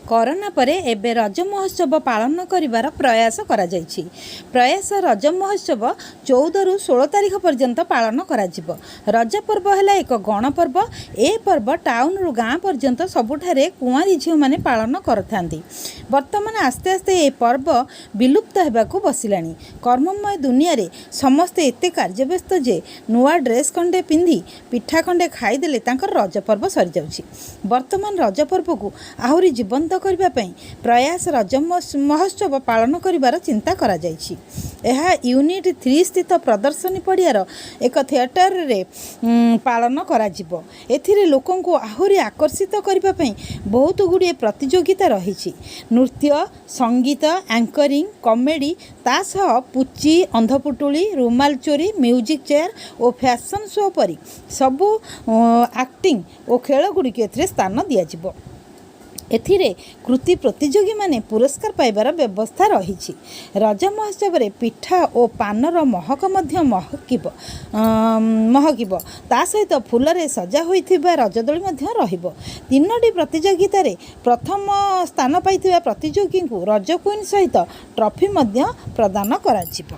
Corona ପରେ ଏବେ ରଜ ମହୋତ୍ସବ ପାଳନ କରିବାର ପ୍ରୟାସ କରାଯାଇଛି। ପ୍ରୟାସ ରଜ ମହୋତ୍ସବ 14ରୁ 16 ତାରିଖ ପର୍ଯ୍ୟନ୍ତ ପାଳନ କରାଯିବ। ରଜ ପର୍ବ ହେଲା ଏକ ଗଣପର୍ବ। ଏ ପର୍ବ ଟାଉନରୁ ଗାଁ ପର୍ଯ୍ୟନ୍ତ ସବୁଠାରେ କୁଆଁରୀ ଝିଅମାନେ ପାଳନ କରିଥାନ୍ତି। ବର୍ତ୍ତମାନ ଆସ୍ତେ ଆସ୍ତେ ଏ ପର୍ବ ବିଲୁପ୍ତ ହେବାକୁ ବସିଲାଣି। କର୍ମମୟ ଦୁନିଆରେ ସମସ୍ତେ ଏତେ କାର୍ଯ୍ୟବ୍ୟସ୍ତ ଯେ ନୂଆ ଡ୍ରେସ୍ ଖଣ୍ଡେ ପିନ୍ଧି ପିଠା ଖଣ୍ଡେ ଖାଇଦେଲେ ତାଙ୍କର ରଜ ପର୍ବ ସରିଯାଉଛି। ବର୍ତ୍ତମାନ ରଜ ପର୍ବକୁ ଆହୁରି ଜୀବନ୍ତ କରିବା ପାଇଁ ପ୍ରୟାସ ରଜ ମହୋତ୍ସବ ପାଳନ କରିବାର ଚିନ୍ତା କରାଯାଇଛି। ଏହା ୟୁନିଟ୍ 3 ସ୍ଥିତ ପ୍ରଦର୍ଶନୀ ପଡ଼ିଆର ଏକ ଥିଏଟରରେ ପାଳନ କରାଯିବ। ଏଥିରେ ଲୋକଙ୍କୁ ଆହୁରି ଆକର୍ଷିତ କରିବା ପାଇଁ ବହୁତ ଗୁଡ଼ିଏ ପ୍ରତିଯୋଗିତା ରହିଛି। ନୃତ୍ୟ, ସଙ୍ଗୀତ, ଆଙ୍କରିଂ, କମେଡ଼ି, ତା ସହ ପୁଚି, ଅନ୍ଧପୁଟୁଳି, ରୁମାଲ ଚୋରି, ମ୍ୟୁଜିକ୍ ଚେୟାର ଓ ଫ୍ୟାସନ୍ ଶୋ ପରି ସବୁ ଆକ୍ଟିଂ ଓ ଖେଳଗୁଡ଼ିକୁ ଏଥିରେ ସ୍ଥାନ ଦିଆଯିବ। ଏଥିରେ କୃତି ପ୍ରତିଯୋଗୀମାନେ ପୁରସ୍କାର ପାଇବାର ବ୍ୟବସ୍ଥା ରହିଛି। ରଜ ମହୋତ୍ସବରେ ପିଠା ଓ ପାନର ମହକ ମଧ୍ୟ ମହକିବ। ତା ସହିତ ଫୁଲରେ ସଜା ହୋଇଥିବା ରଜଦୋଳି ମଧ୍ୟ ରହିବ। ତିନୋଟି ପ୍ରତିଯୋଗିତାରେ ପ୍ରଥମ ସ୍ଥାନ ପାଇଥିବା ପ୍ରତିଯୋଗୀଙ୍କୁ ରଜ କୁଇନ୍ ସହିତ ଟ୍ରଫି ମଧ୍ୟ ପ୍ରଦାନ କରାଯିବ।